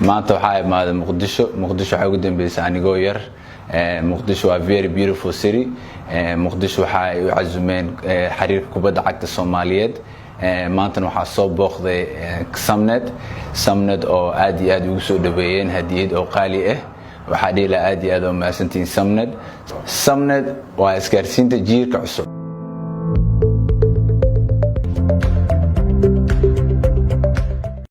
Maanta waxaa imaaday Muqdisho. Muqdisho waxaa ugu dambeysay anigoo yar. Muqdisho waa very beautiful city. Muqdisho waxa ay u casumeen xiriirka kubadda cagta Soomaaliyeed. Maantana waxaa soo booqday Samnet, Samnet oo aad iyo aad ugu soo dhaweeyeen hadiyad oo qaali ah. Waxaa dhihi lahaa, aad iyo aad oo mahadsantihiin, Samnet. Samnet waa isgaarsiinta jiilka cusub.